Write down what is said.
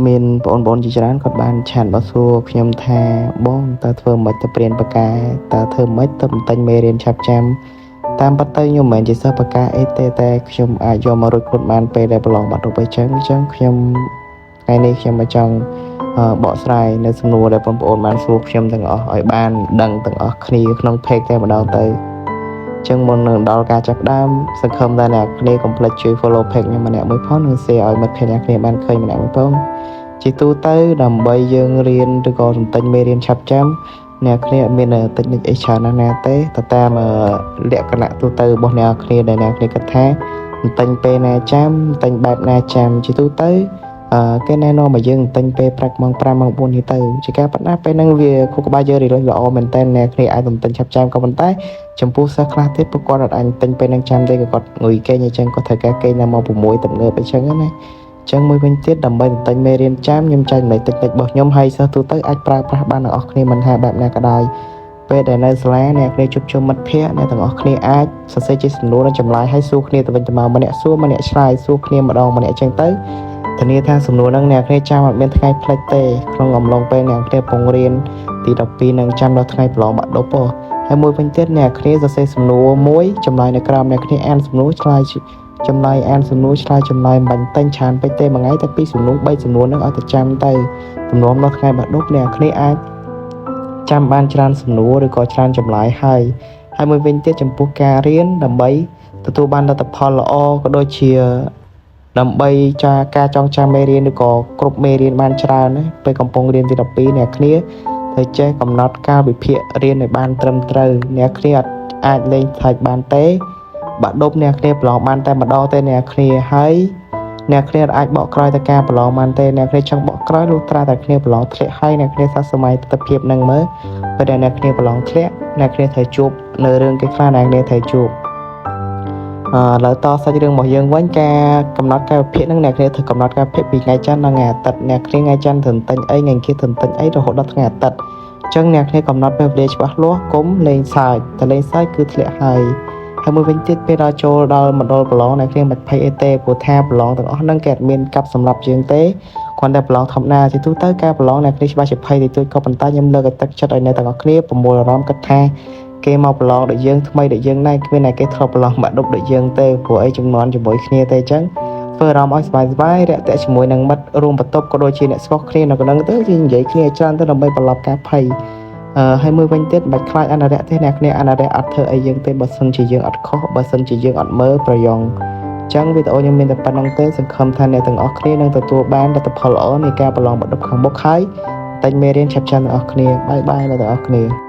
មានបងប្អូនជាច្រើនគាត់បាន chat មកសួរខ្ញុំថាបងតើធ្វើម៉េចទៅព្រៀនបកែតើធ្វើម៉េចទៅបន្ទិញមេរៀនឆាប់ចាំតាមពិតទៅខ្ញុំមិនមែនជាសិស្សបកែអីទេតែខ្ញុំអាចយកមករួចខ្លួនបានពេលដែលប្រឡងបាក់ឌុបអីចឹងអញ្ចឹងខ្ញុំថ្ងៃនេះខ្ញុំមកចង់បកស្រាយនៅសំណួរដែលបងប្អូនបានសួរខ្ញុំទាំងអស់ឲ្យបានដឹងទាំងអស់គ្នាក្នុង page តែម្ដងទៅចឹងមុននឹងដល់ការចាប់ផ្ដើមសង្ឃឹមថាអ្នកគ្នាកុំភ្លេចជួយ follow page ខ្ញុំម្នាក់មួយផងនិង share ឲ្យមិត្តភក្តិអ្នកគ្នាបានឃើញម្នាក់មួយផងជាទូទៅដើម្បីយើងរៀនឬក៏ទន្ទិញមេរៀនឆាប់ចាំអ្នកគ្នាអត់មានតិចនិចអីច្រើនណាស់ណាទេទៅតាមលក្ខណៈទូទៅរបស់អ្នកគ្នាដែលអ្នកគ្នាគិតថាទន្ទិញពេលណាចាំទន្ទិញបែបណាចាំជាទូទៅអឺគេណែនាំឲ្យយើងទន្ទិញពេលព្រឹកម៉ោង5ម៉ោង4នេះទៅជាការប៉ុណ្ណាពេលហ្នឹងវាខួរក្បាលយើង relax ល្អមែនតើអ្នកគ្នាអាចទន្ទិញឆាប់ចាំក៏ប៉ុន្តែចំពោះសិស្សខ្លះទៀតពួកគាត់អត់អាចទិញពេលហ្នឹងចាំទេក៏គាត់ងុយគេងអញ្ចឹងគាត់ត្រូវការគេងនៅម៉ោង6ទំងើបអញ្ចឹងណាចឹងមួយវិញទៀតដើម្បីទន្ទិញមេរៀនចាំខ្ញុំចែកម្លែកតិចតិចរបស់ខ្ញុំហើយសិស្សទូទៅអាចប្រើប្រាស់បានទាំងអស់គ្នាមិនថាបែបណាក៏ដោយពេលដែលនៅសាលាអ្នកគ្នាជួបជុំមិត្តភ័ក្តិអ្នកទាំងអស់គ្នាអាចសរសេរជាសំណួរនិងចម្លើយហើយសួរគ្នាទៅវិញទៅមកម្នាក់សួរម្នាក់ឆ្លើយសួរគ្នាម្ដងម្នាក់ចឹងទៅធានាថាសំណួរហ្នឹងអ្នកគ្នាចាំអត់មានថ្ងៃភ្លេចទេក្នុងអំឡុងពេលអ្នកគ្នាពងរៀនទី12នឹងចាំដល់ថ្ងៃប្រឡងបាក់ឌុបហ៎ហើយមួយវិញទៀតអ្នកគ្នាសរសេរសំណួរមួយចម្លើយនៅក្រោមអ្នកគ្នាអានសំណួរឆ្លើយចម្លើយអានសំណួរឆ្លើយចម្លើយមិនបាញ់តែងច្រើនពេកទេមួយថ្ងៃតែ2សំណួរ3សំណួរហ្នឹងឲ្យតែចាំទៅទំនំដល់ថ្ងៃបាក់ឌុបអ្នកគ្នាអាចចាំបានច្រើនសំណួរឬក៏ច្រើនចម្លើយហើយហើយមួយវិញទៀតចំពោះការរៀនដើម្បីទទួលបានលទ្ធផលល្អក៏ដូចជាដើម្បីចាការចងចាំមេរៀនឬក៏គ្រប់មេរៀនបានច្រើនណាពេលកំពុងរៀនទី12អ្នកគ្នាត្រូវចេះកំណត់កាលវិភាគរៀនឲ្យបានត្រឹមត្រូវអ្នកគ្នាអត់អាចលេងថ្លៃបានទេបាក់ឌុបអ្នកគ្នាប្រឡងបានតែម្ដងទេអ្នកគ្នាហើយអ្នកគ្នាអាចបកក្រោយទៅការប្រឡងបានទេអ្នកគ្នាចង់បកក្រោយលុះត្រាតែគ្នាប្រឡងធ្លាក់ហើយអ្នកគ្នាសាសម័យទស្សនភាពនឹងមើលពេលដែលអ្នកគ្នាប្រឡងធ្លាក់អ្នកគ្នាត្រូវជួបនៅរឿងគេខ្លះអ្នកគ្នាត្រូវជួបអឺឥឡូវតសាច់រឿងរបស់យើងវិញការកំណត់កាលវិភាគហ្នឹងអ្នកគ្នាត្រូវកំណត់កាលវិភាគពីថ្ងៃច័ន្ទដល់ថ្ងៃអាទិត្យអ្នកគ្នាថ្ងៃច័ន្ទត្រូវទិញអីថ្ងៃអង្គារត្រូវទិញអីរហូតដល់ថ្ងៃអាទិត្យអញ្ចឹងអ្នកគ្នាកំណត់ពេលវេលាច្បាស់លាស់កុំលេងសើចតែលេងសើចគឺធ្លាក់ហើយហើយមួយវិញទៀតពេលដល់ចូលដល់មណ្ឌលប្រឡងអ្នកគ្នាមិនភ័យអីទេព្រោះថាប្រឡងទាំងអស់ហ្នឹងគេអត់មានកាប់សម្រាប់យើងទេគ្រាន់តែប្រឡងធម្មតាជាទូទៅការប្រឡងអ្នកគ្នាច្បាស់ជាភ័យតិចតួចក៏ប៉ុន្តែខ្ញុំលើកឲ្យទឹកចិត្តឲ្យអ្នកទាំងអស់គ្នាប្រមូលអារម្មណ៍គិតថាគេមកប្រឡងដូចយើងថ្មីដូចយើងដែរគ្មានតែគេធ្លាប់ប្រឡងបាក់ឌុបដូចយើងទេព្រោះអីចំនួនជាមួយគ្នាទេអញ្ចឹងធ្វើអារម្មណ៍ឲ្យសប្បាយសប្បាយរាក់ទាក់ជាមួយនឹងមិត្តរួមបន្ទប់ក៏ដូចជាអ្នកស្គាល់គ្នានៅក្នុងទៅយើងនិយាយគ្នាច្រើនទៅដើម្បីបន្លប់ការភ័យអឺហើយមួយវិញទៀតមិនបាច់ខ្លាចអនុរិយទេអ្នកគ្នាអនុរិយអត់ធ្វើអីយើងទេបើសិនជាយើងអត់ខុសបើសិនជាយើងអត់មើលប្រយ៉ងចឹងវីដេអូខ្ញុំមានតែប៉ុណ្្នឹងទេសង្ឃឹមថាអ្នកទាំងអស់គ្នានឹងទទួលបានលទ្ធផលល្អនៃការប្រឡងបាក់ឌុបខាងមុខហើយតែមេរៀនឆាប់ៗទាំងអស់គ្នាbye bye អ្នកទាំងអស់គ្នា។